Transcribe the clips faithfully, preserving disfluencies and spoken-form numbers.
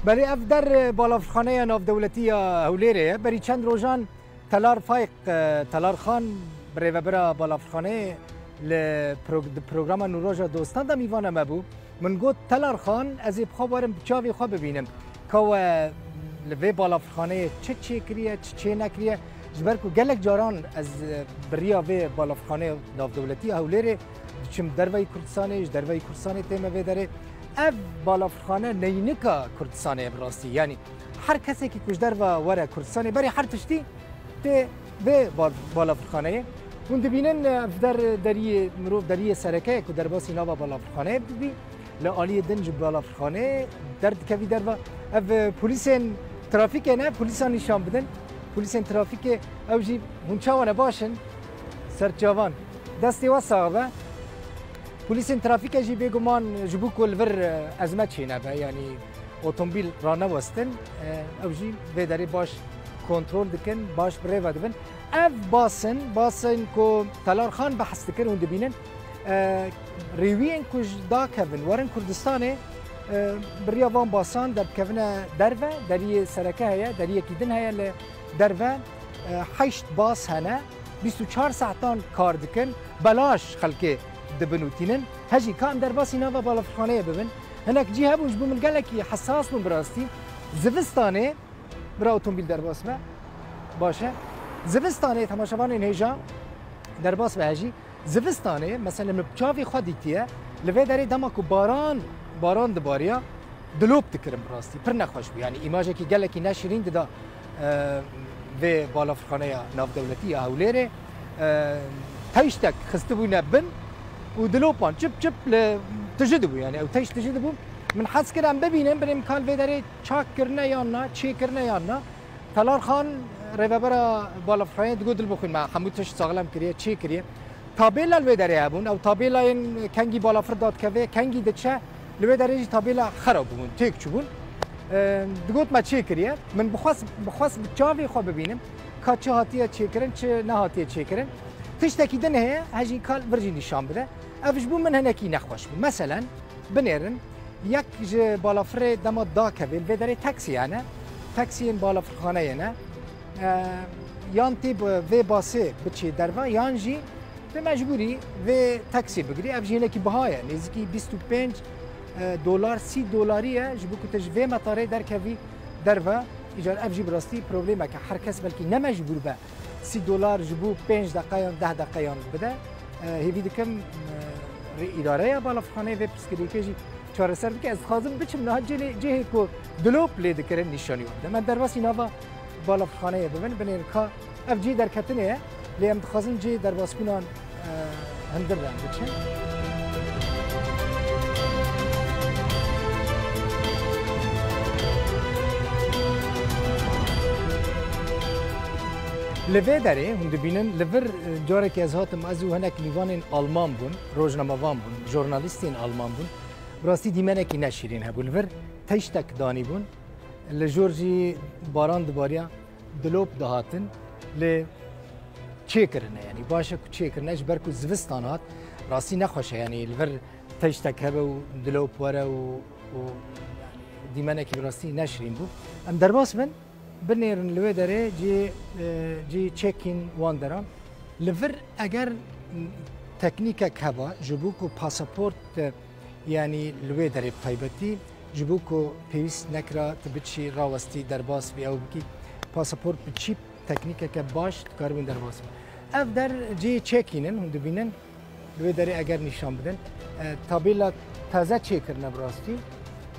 Belê ev der, e, balafirxaneya navdewletî ya Hewlêrê ye. Berî çend rojan Telar Fayq, e, Telar Xan, birêvebira balafirxaneyê li prog-, di programa Nûroja Dostan de mîvana me bû. Min got, Telar Xan, ez ê bi xwe werim bi çavê xwe bibînim. Ka we li vê balafirxaneyê çi çêkiriye, çi çênekiriye? Ji ber ku gelek caran ez, e, bi riya vê balafirxaneya navdewletî ya Hewlêrê diçim derveyî Kurdistanê, ji derveyî Kurdistanê tême vê derê. Ev balafirxane neynika Kurdistanê ye bi rastî. Yanî her kesekî ku ji derve were Kurdistanê berê her tiştî tê vê bal-, balafirxaneyê. Hûn dibînin, ev der deriyê mirov, deriyê sereke ye ku derbasî nava balafirxaneyê bibî. Li aliyê din ji balafirxaneyê derdikevî derve. Ev, e, polîsên trafîkê ne, polîsan nîşan bidin. Polîsên trafîkê ew jî hûn çawa ne, baş in? Serçavan. Destê we sax be. Polîsên trafîkê jî bêguman ji bo ku li vir, e, ezme çênebe, yanî otomobîl ranewestin, e, ew jî vê derê baş kontrol dikin, baş bi rê ve dibin. Ev bas in, bas in ku Telar Xan behs dikir, hûn dibînin. E, rêwiyên ku ji dakevin, werin Kurdistanê, e, bi riya van basan derdikevine derve, deriyê sereke heye, deriyekî din heye li derve, e, heşt bas hene, bîst û çar saetan kar dikin, belaş xelkê dibin û tînin. Hejî ka em derbasî nava balafirxaneyê bibin. Hinek cî hebûn ji bo min gelekî hesas bûn bi rastî. Zivistanê, bira otomobîl derbas be. Baş e. Zivistanê temaşevanên hêja derbas be hejî. Zivistanê, mesela min bi çavê xwe dîtiye, li vê derê dema ku baran, baran dibariya, dilop dikirin bi rastî. Pir nexweş bû. Yanî îmajekî gelekî neşirîn dida, e, vê balafirxaneya navdewletî ya Hewlêrê. E, teyştek xistibûne bin û dilopan çip çip li tiji dibû. Yanî ew teyş tiji dibû. Min hez kir em bibînin, binêm kal vê derê çak kirine yan na, çê kirine yan na. Telar Xan, rêvebera balafirxaneyê digot, dil bixwîn me hemû tişt saxlem kiriye, çê kiriye. Tabêla li wê derê hebûn. Ew tabêlayên kengî balafir dadikeve, kengî diçe, li wê derê jî tabêla xera bûbûn, têk çûbûn. E, digot me çê kiriye. Min bixwest, bixwest bi çavê xwe bibînim ka çi hatiye çêkirin, çi nehatiye çêkirin. Tiştekî din heye, hejî kal vir jî nîşan bide. Ev ji bo min hinekî nexweş bû. Meselen, binêrin, yek ji balafirê dema dakeve, vê derê taksî hene, taksiyên balafirxaneyê ne. E, yan tê bi vê basê biçê derve, yan jî bi mecbûrî vê taksî bigirî. Ev jî hinekî biha ye, nêzîkî bîst û pênc, e, dolar, sî dolarî ye, ji bo ku tu ji vê metarê derkevî derve. Îcar ev jî bi rastî problemek e. Her kes belkî ne mecbûr be sî dolar ji bo pênc deqeyan, deh deqeyan bide. E, hêvî dikim, e, rê-, îdareya balafirxaneyê vê pirsgirêkê jî çareser bike. Ez dixwazim biçim niha cihê, cihê ku dilop lê dikirin nîşanî wan bidim. Em derbasî nava balafirxaneyê bibin, binêrin ka ev cihê derketinê ye, lê em dixwazin cihê derbasbûnan, e, hundir re em biçin. Li vê derê hûn dibînin, li vir, e, carekê ez hatim, ez û hinek mîvanên Alman bûn, rojnamevan bûn, jornalîstên Alman bûn. Bi rastî dîmenekî neşîrîn hebû. Li vir teyştek danîbûn. Li jor jî baran dibariya, dilop dihatin. Lê çêkirine, yanî baş e ku çêkirine, ji ber ku zivistan hat, rastî nexweş e, yanî li vir teyştek hebe û dilop were û, û, yanî dîmenekî bi rastî neşirîn bû. Em derbas bin, binêrin li wê derê cî, e, cî çekîn wan deran. Li vir eger teknîkek heba, ji bo ku pasaport, e, yanî li wê derê bi taybetî, ji bo ku pêwîst nekira tu biçî rawestî derbas bî ew bikî, pasaport bi çîp teknîkeke baş dikaribûn derbas bin. Ev der cihê çekîn in, hûn dibînin, li wê derê eger nîşan bidin. E, tabêla taze çêkirine bi rastî.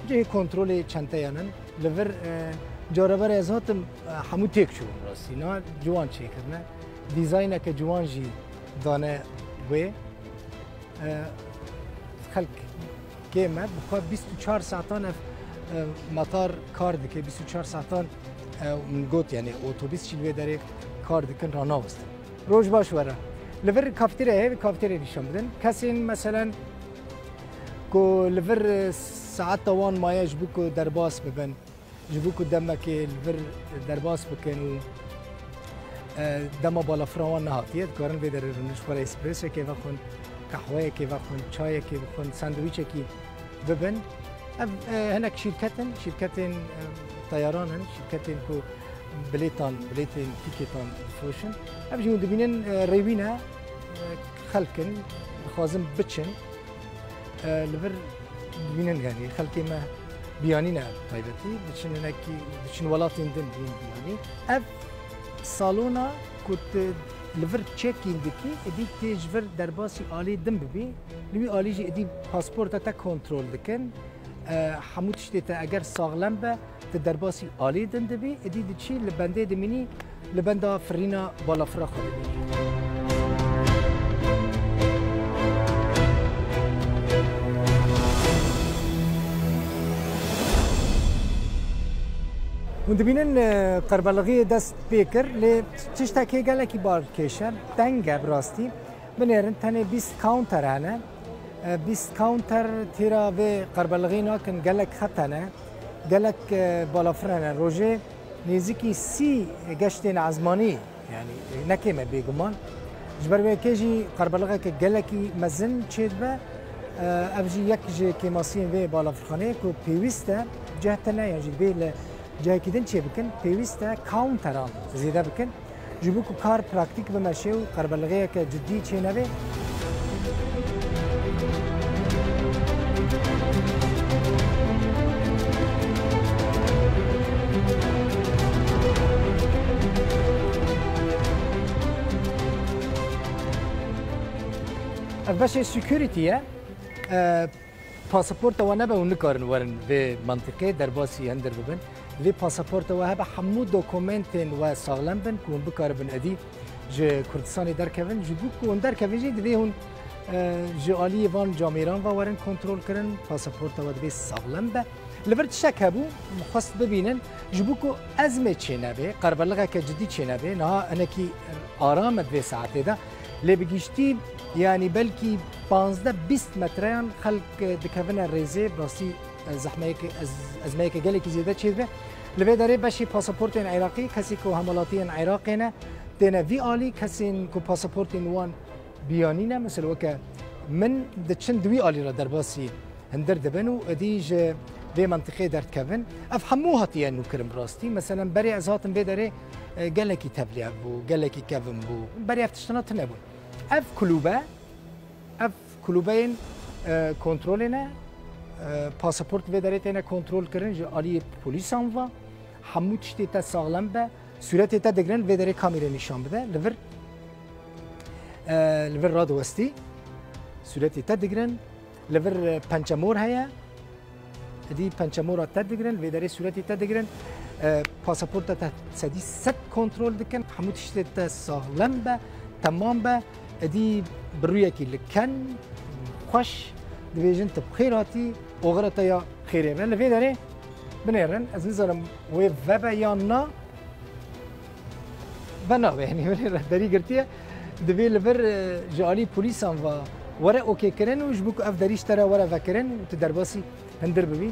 Cihê kontrolê çenteyan in. Li vir, e, careberê ez hatim, e, hemû têk çûbûn bi rastî. Niha ciwan çêkirine. Dîzayneke ciwan jî dane wê. E, xelk kêm e. Bi xwe bîst û çar saetan ev, e, matar kar dike. Bîst û çar saetan, e, min got, yanî otobîs jî li wê derê kar dikin, ranawestin. Roj baş were. Li vir kafeterya heye, vê kafeteryayê nîşan bidin. Kesên meselen ku li vir, e, saeta wan maye ji bo ku derbas bibin, ji bo ku demekê li vir derbas bikin û, e, dema balafira wan nehatiye, dikarin vê derê rûnin, ji xwe re espressekê vexwin, qehweyekê vexwin, çayekê bixwin, sandwîçekî bibin. Ev, e, hinek şîrket in, şîrketên, e, teyaran in, şîrketên ku bilêtan, bilêtên tîkêtan difiroşin. Ev jî hûn dibînin, e, rêwîn e, e, xelk in, dixwazin biçin. E, li vir dibînin, yanî xelkê me biyanî ne taybetî, diçin hinekî, diçin welatên din dibînin biyanî. Ev salona ku tu li vir check-in dikî, êdî tê ji vir derbasî alî din bibî, li wî alî jî êdî pasporta te kontrol dikin. E, hemû tiştê te eger saxlem be, tu derbasî alî din dibî, êdî diçî li bendê dimînî, li benda firîna balafira xwe dimînî. Hûn dibînin, e, qerbelixiyê dest pê kir, lê tiştekê gelekî balkêş e, teng e bi rastî. Binêrin tenê bîst counter hene. E, bîst counter têra vê qerbelixî nakin, gelek xet hene, gelek, e, balafir hene. Rojê nêzîkî sî geştên ezmanî, yanî, e, nekêm e bêguman. Ji ber wê yekê jî qerbelixeke gelekî mezin çêdibe. E, ev jî yek ji kêmasiyên vê balafirxaneyê ku pêwîst e cih tune yan jî divê li cihekî din çêbikin, pêwîst e counteran zêde bikin. Ji bo ku kar praktîk bimeşe û qerbelixiyeke cidî çênebe. Ev beşê security ye. E, Pasaporta we nebe û nikarin werin vê mentiqê derbasî hindir bibin. Divê pasaporta we hebe, hemû dokumentên we saxlem bin ku hûn bikaribin êdî ji Kurdistanê derkevin. Ji bo ku hûn derkevin jî divê hûn, e, ji aliyê van camêran ve werin kontrol kirin. Pasaporta we divê saxlem be. Li vir tiştek hebû, min xwest bibînin, ji bo ku ezmê çênebe, qerbelixeke cidî çênebe, niha hinekî aram e di vê saetê de, lê bi giştî, yanî belkî panzdeh bîst metreyan xelk dikevine rêzê, bi rastî, e, zehmeyeke, ez-, ezmeyeke gelekî zêde çêdibe. Li vê derê beşê pasaportên Iraqî, kesê ku hemwelatiyên Iraqê ne, têne vî alî, kesên ku pasaportên wan biyanî ne, mesela weke min, diçin di wî alî re derbasî hindir dibin û êdî ji vê mentiqê derdikevin. Ev hemû hatiye nûkirin bi rastî. Meselen berê ez hatim vê derê, e, gelekî tevlihev bû, gelekî kevin bû. Berê ev tiştana tune bûn. Ev kulûbe, ev kulûbeyên, e, kontrolê ne. E, pasaport vê derê têne kontrol kirin ji aliyê polîsan ve. Hemû tiştê te saxlem be. Sûretê te digirin, vê derê kamîrê nîşan bide. Li vir, e, li vir radiwestî. Sûretê te digirin. Li vir, e, pençemor heye. Êdî pençemora te digirin, vê derê sûretê te digirin. E, pasaporta te sedî sed kontrol dikin. Hemû tiştê te saxlem be, temam be. Êdî bi rûyekî liken, xweş, dibêjin tu bi xêr hatî, oxira te ya xêrê be. Li vê derê binêrin, ez nizanim wê vebe yan na. Ve nabe, yanî wê rehberî girtiye. Divê li vir, e, ji alî polîsan ve were okê kirin û ji bo ku ev derî ji te re were vekirin û tu derbasî hindir bibî,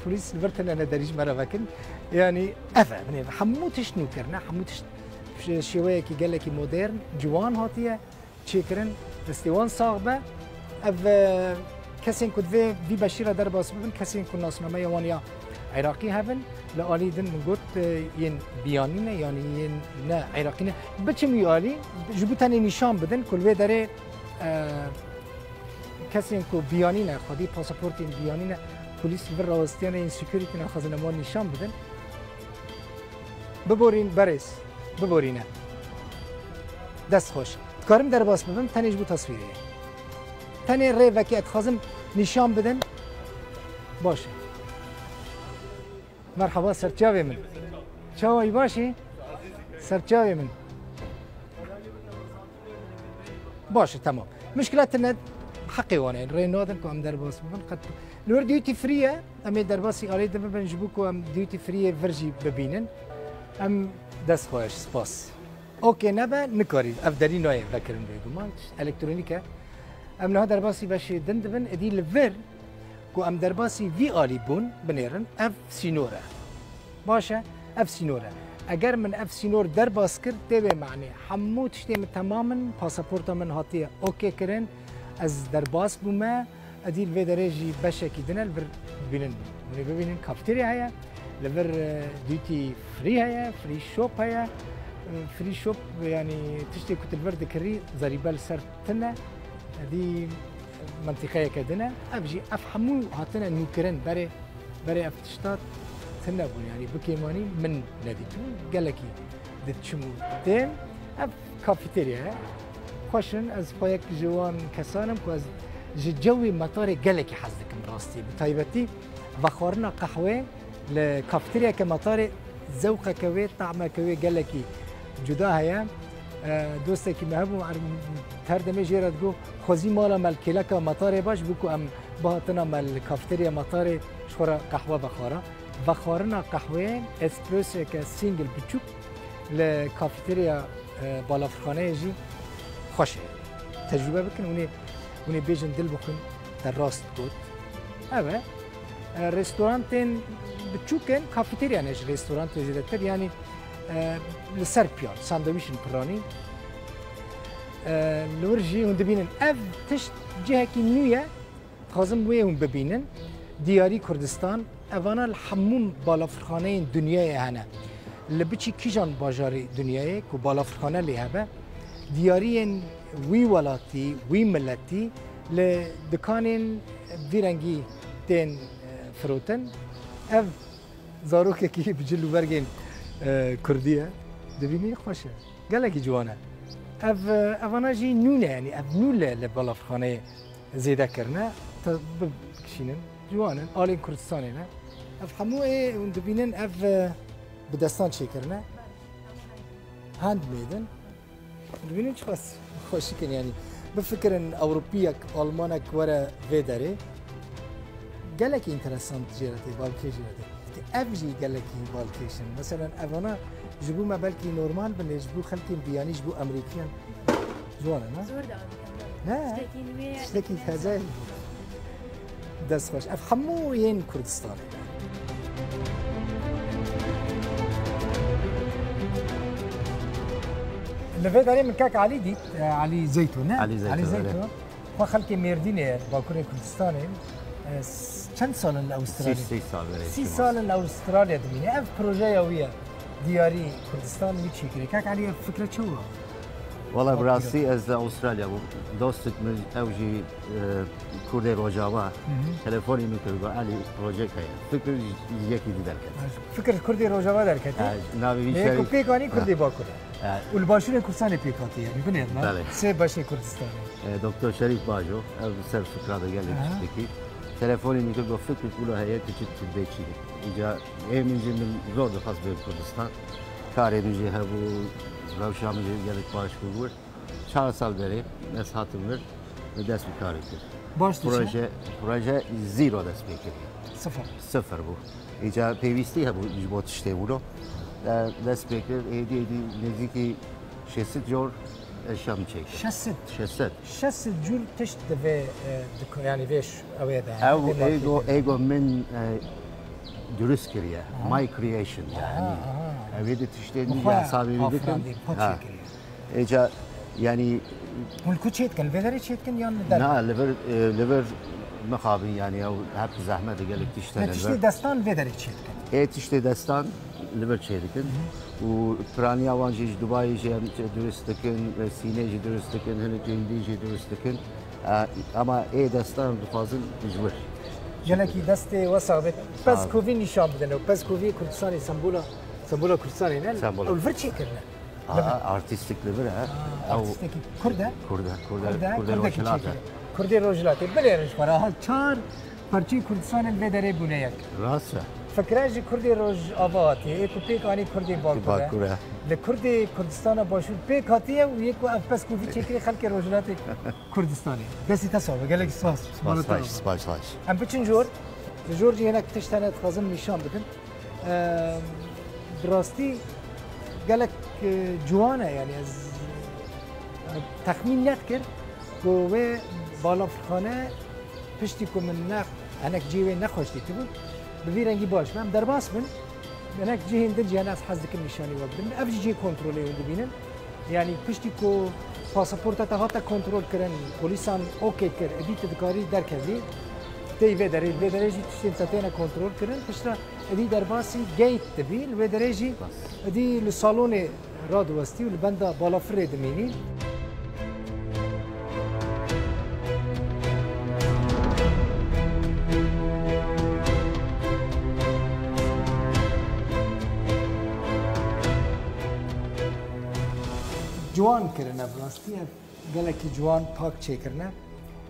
polîs li vir tune ne derî ji me re vekirin. Yanî ev e, binê hemû tişt nû kirine, hemû tişt şê-, şêweyekî gelekî modern, ciwan hatiye çêkirin, destê wan sax be. Ev, e, kesên ku divê vî beşî re derbas bibin, kesên ku nasnameya wan ya Iraqî hebin, li alî din min got, e, yên biyanî ne, yanî yên ne Iraqî ne. Biçin wî alî, ji bo tenê nîşan bidin ku li vê derê, e, kesên ku biyanî ne, xwedî pasaportên biyanî ne, polîs li vir rawestiyane yên security naxwazin em wan nîşan bidin. Biborîn berêz, biborîne. Dest xweş. Dikarim derbas bibim tenê ji bo teswîrê. Tenê rê vekê ez dixwazim nîşan bidin. Baş e. Merhaba, serçavê min. Çawa yî, baş î? Serçavê min. Baş e, temam. Muşkila tune, heqê wan e. Rê nadin ku em derbas bibin. Qet li wir duty free ye. Em ê derbasî alî din bibin ji bo ku em duty free yê vir jî bibînin. Em dest xweş, spas. Okê nebe, nikarî. Ev derî nayê vekirin bêguman. Tişt elektronîk e. Em niha derbasî beşê din dibin. Êdî li vir ku em derbasî vî alî bûn, binêrin, ev sînor e. Baş e, ev sînor e. Eger min ev sînor derbas kir, tê vê manê hemû tiştê min temam in, pasaporta min hatiye okê kirin, ez derbas bûme, êdî li vê derê jî beşekî din e, li vir Bînin, hûn ê bibînin kafeterya heye, li vir, e, duty free heye, free shop heye. E, free shop, yanî tiştê ku tu li vir dikirî, zerîbe li ser tune. Edî mentiqeyeke din e. Ev jî, ev hemû hatine nûkirin. Berê, berê ev tişta tune bûn. Yanî bi kêmanî min nedîtibû. Gelekî diçim û tên. Ev kafeterya ye. Xweş in. Ez xwe yek ji wan kesan im ku ez ji cewê metarê gelekî hez dikim rastî. Bi taybetî vexwarina qehweyê li kafeteryeke metarê zewqeke wê, tahmeke wê gelekî cuda heye. E, dostekî me hebû, er-, her demê jê re digot, xwezî mala me li kêleka metarê ba, ji bo ku em bihatina me li kafeterya metarê ji xwe re qehwe vexwara. Vexwarina qehweyê, espressoyeke single biçûk, li kafeterya, e, balafirxaneyê jî xweş e. Tecrûbe bikin, hûn ê, hûn ê bêjin dil bixwin, te rast got. Ev e. E, restorantên biçûk in, kafeterya ne ji restorantê zêdetir, yanî, e, li ser piyan, sandwîç in piranî. E, li wir jî hûn dibînin, ev tişt cihekî nû ye. Dixwazim wê hûn bibînin. Diyarî Kurdistan, evana li hemû balafirxaneyên dinyayê hene. Li biçî kîjan bajarê dinyayê ku balafirxane lê hebe, diyariyên wî welatî, wî miletî li dikanên vî rengî tên, e, firotin. Ev zarokekî bi cil û bergên, e, kurdî ye. Dibînî xweş e. Gelekî ciwan e. Ev, e, evana jî nû ne, yanî ev nû li, li balafirxaneyê zêde kirine. Te bi-, bikişînin. Ciwan in. Alên Kurdistanê ne. Ev hemû ê hûn dibînin ev, e, bi destan çêkirine. Handmade in. Dibînin çiqas xweşik in, yanî bifikirin Ewropiyek, Almanek were vê derê. Gelekî înteresant jê re tê, balkêş jê re tê. Ev jî gelekî balkêş in. Meselen, evana ji bo me belkî normal bin, lê ji bo xelkên biyanî, ji bo Amerîkiyan ciwan e, ne? Zor da Ne? Tiştekî nû ye, tiştekî teze ye. Dest xweş. Ev hemû yên Kurdistanê ne. Li vê derê min kek Elî dît, e, Elî Zeyto, ne? Elî Zeyto, Elî Zeyto. Xwe xelkê Mêrdînê ye, Bakurê Kurdistanê. E, s-, çend sal in li Avustralya? Sî, sî sal berê. Sî sal in li Avustralya dimîne. Ev projeya wî ye. Diyarî Kurdistan wî çêkirî. Kek Elî, ev fikre çawa? Wala bi rastî ez li Avustralya bûm. Dostek min ew jî, e, Kurdê Rojava telefonî min kir, got, "Elî, projeyek heye." Fikir ji yekî dî derket. Fikir Kurdê Rojava derketî? Ha, navê wî Şerîf. Lê ku pêk anî Kurdê Bakur e. Ha. Û li başûrê Kurdistanê pêk hatiye, binêrme. Belê. Sê beşê Kurdistanê. E, Doktor Şerîf Bajo, ev ser fikra de gelek tiştekî. Telefonê min kir, got, "Fikir wilo heye, tu çi, tu dibê çi?" Îca ê min jî min zor dixwest bêm Kurdistan. Karê min jî hebû, rewşa min jî gelek baş bûbû. Çar sal berê ez hatim vir, min dest bi karê kir. Baş dişine? Proje, proje zîro dest pê kiriye. Sifir. Sifir bû. Îca pêwîstî hebû ji bo tiştê wilo. E, dest pê kir, êdî, êdî nêzîkî şêst sed cor eşya min çêkir. Şeş sed? Şeş sed. Şeş sed cur tişt di vê, e, diko-, yanî vê ş-, ew ê de, ew vê marketê de. Êgo, êgo min, e, durust kiriye. Aha. My creation, aha, yanî. Aha. Ew ê di tiştê min hesabê wî dikim. Afirandî, xwe çêkiriye. Êca, yanî. Hûn li ku çêdikin? Li vê derê çêdikin yan li derve? Na, li vir, e, li vir mixabin, yanî ew hep zehmet e, gelek tişt hene li vir. Tiştê destan vê derê çêdikin? Ê tiştê destan li vir çêdikin. Û piraniya wan jî ji Dubayê jî em durust dikin, e, Sînê jî durust dikin, hinek Hindî jî durust dikin. E, ama ê destan dixwazin ji wir. Gelekî destê we sax bêt. Pez kovî nîşan bidin. Ew pez kovî Kurdistanê, sembola, sembola Kurdistanê ne? Sembola. Ew li vir çêkirine. Aha, artîstik li vir e. Aa, ew artîstekî Kurd e? Kurd e, Kurd e, Kurd e, Kurdê Rojhilat e. Kurdê Rojhilatê. Bilêrin ji xwe re. Aha, çar parçeyê Kurdistanê li vê derê bûne yek. Rast e. Fikre ji Kurdê Rojava hatiye. Ê ku pêk anî Kurdê Bakur e. Bakur e. Li Kurdê Kurdistana Başûr pêk hatiye û yê ku ev pez kovî çêkirî xelkê Rojhilatê Kurdistanê. Destê te sax be, gelek spas. Spas, spas, spas. Em biçin jor. Li jor jî hinek tişt hene dixwazim nîşan bidim. Eee, bi rastî gelek, e, ciwan e, yanî ez, e, texmîn nedikir ku wê balafirxane piştî ku min ne, hinek cihê wê nexweş dîtibû, bi vî rengî baş be. Em derbas bin, hinek cihên din jî hene ez hez dikim nîşanî we bidim. Ev jî cihê kontrolê hûn dibînin. Yanî piştî ku pasaporta te hate kontrol kirin, polîsan okey kir, êdî tu dikarî derkevî. Tê vê derê, vê derê jî tiştên te têne kontrol kirin, piştre êdî derbasî gate dibî, li wê derê jî êdî li salonê radiwestî û li benda balafirê dimînî. Ciwan kirine bi rastî ev. Gelekî ciwan pak çêkirine.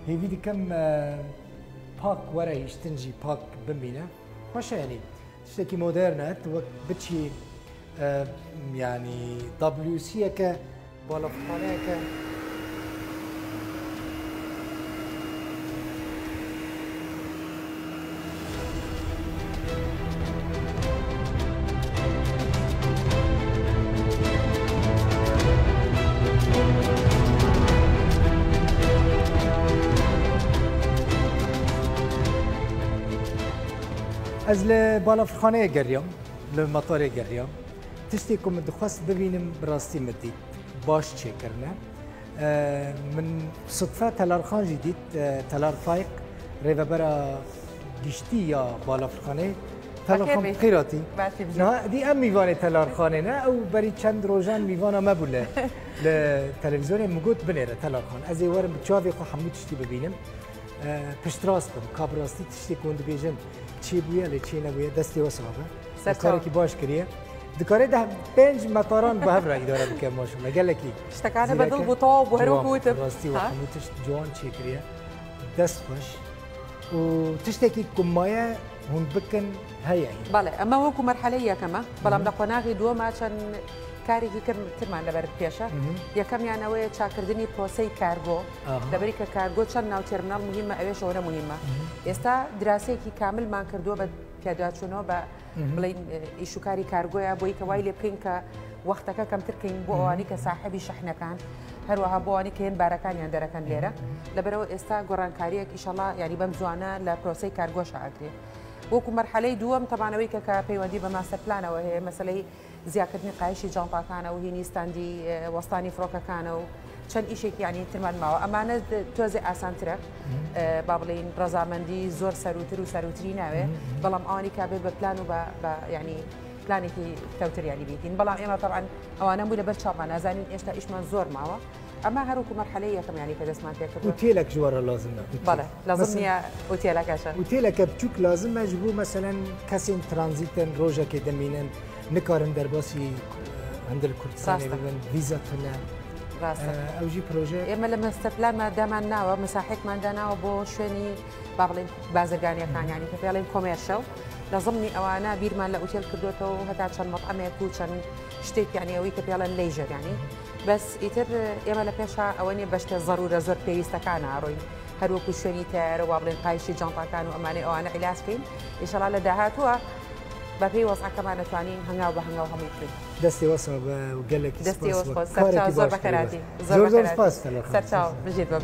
Hêvî dikim, e, pak were hiştin jî pak bimîne. Xweş e, yanî tiştekî modern e, tu wek biçî, e, yanî W C yeke, balafirxaneyeke. Ez li balafirxaneyê geriyam, li matarê geriyam. Tiştê ku min dixwest bibînim, bi rastî min dît. Baş çêkirine. E, min sudfe Telarxan jî dît, e, Telar Fayq, rêvebera giştî ya balafirxaneyê. Telarxan, bi xêr hatî. Niha dî em mîvanê Telarxanê ne, ew berî çend rojan mîvana me bû li, li televîzyonê, min got binêre Telarxan. Ez ê werim bi çavê xwe hemû tiştî bibînim. E, piştrast bim, ka bi rastî tiştê ku hûn dibêjin çêbûye lê çê nebûye, destê we sax be. Ser çav. Karekî baş kiriye. Dikare deh pênc metaran bi hev re îdare bike maşallah. Gelekî. Tiştekane be dil bû, taw bû, her wek gotim. Rastî we hemû tişt ciwan çêkiriye. Dest xweş. Û tiştekî ku maye hûn bikin heye hîn. Belê, eme wekû merheleyê yekem e. Belam li qonaxî duwem e çend karêkî kirm-, tirman li ber pêş e. Yekemiyan ew ê çakirdinî proseyî kargo. Aha. Deberî ke kargo çend nav terminal muhîm e, ew ê şewne muhîm e. Êsta diraseyekî kamilman kirduwe be pêdaçûno be. Bilên, e, îşûkarî kargoya, bo yî ke wayî lê bikên ke wexteke kemtir kên bo ewanî ke sahibî şehnekan, her weha bo ewanî ke yên barekaniyan derekan lêre. Leberew êsta gorankariyek, îşallah, yanî bem ziwane li proseyê kargo şa akirê. Wekû merheleyê duwem, teban ewê ke, ke peywendî bi master planewe heye, meseleyê ziyakirdinî qayişî cantakan û hînî standî, e, westanî firokekan û çend îşekî, yanî, tirman mawe. Emane di tozê asantir e. E, ba bilên rezamendî zor serûtir û serûtirî nabe. Belam anî ka bê bi plan û be, be, yanî, planekî tewtir, yanî, bîtîn. Belam ême, teban, ewane bû li ber çavan, nazanin êşta îşman zor mawe. Ema her wekû merheleyê yekem, yanî, ke destman pê kir. Otêlek ji we re lazim e. Otêl. Bale, lazim niye otêlek eşe. Otêleke biçûk lazim e ji bo, meselen, kesên tranzît in, rojekê dimînin, nikarin derbasî, e, hundir Kurdistanê bibin, vîza tune. Rast e. E, ew jî proje. Ême li master plan me deman nawe, mesahekman danawe bo şwênî, ba bilên bazirganiyekan, yanî, ke pêlên komerşew. Lazim nî ewane bîrman li otêl kirdote û heta çend met'emek û çend ştêk, yanî, ewî ke pêlên leisure, yanî. Bes îtir, e, ême li pêşa ewenê beşte zerûre zor pêwîstekan a royîn. Her wekû şwênî teyare, wa bilên qayişî cantakan û emanê ewane îlac keyin. Înşallah li dahatûa be pey wez'ekeman etwanîn hengaw be hengaw hemû bikin. Destê we sax be û gelekî spas. Destê we xweş, ser çav, zor be xeratî. Zor zor spas, Telarxan. Ser çav, bijît be.